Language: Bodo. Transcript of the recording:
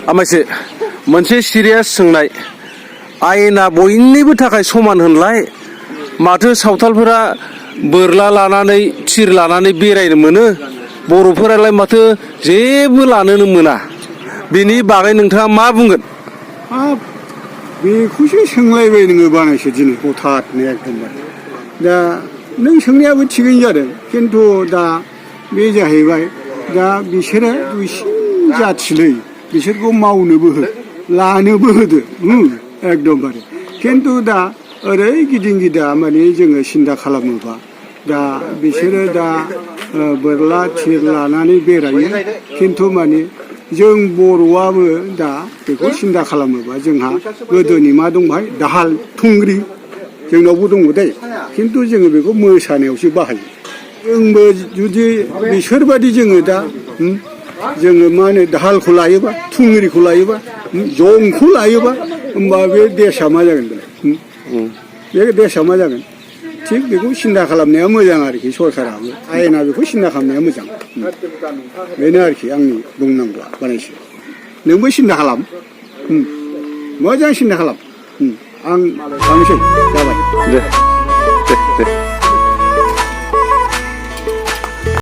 आमायसो मोनसे सिरियास सोंनाय आयेना बयनिबो थाखाय समान होनलाय माथो सावथालफोरा बोरला लानानै थिर लानानै बेरायनो मोनो बर'फोरालाय माथो जेबो लानोनो मोना बेनि बागै नोंथाङा मा बुंगोन? हाब बेखौसो सोंलायबाय नोङो बानायसो दिनै हथाथनो एकदमबारे दा नों सोंनायाबो थिगैनो जादों खिन्थु दा बे जाहैबाय दा बिसोरो दुइसिन जाथिलै बिसोरखौ मावनोबो हो लानोबो होदो एकदमबारे खिन्थु दा ओरै गिदिं गिदा माने जोङो सिन्था खालामोबा दा बिसोरो दा बोरला थिर लानानै बेरायो खिन्थु माने जों बर'आबो दा बेखौ सिन्था खालामोबा जोंहा गोदोनि मा दंबाय दाहाल थुंग्रि जोंनावबो दङ दै खिन्थु जोङो बेखौ मोसानायावसो बाहायो जोंबो जुदि बिसोरबादि जोङो दा जोङो मा होनो दाहालखौ लायोबा थुंग्रिखौ लायोबा जंखौ लायोबा होमबा बे देशआ मा जागोन बे देशआ मा जागोन थिग बेखौ सिन्था खालामनाया मोजां आरोखि सरकाराबो आयेना बेखौ सिन्था खालामनाया मोजां बेनो आरोखि आंनि बुंनांगौआ बानायसो नोंबो सिन्था खालाम मोजां सिन्था खालाम आं थांनोसै जाबाय दे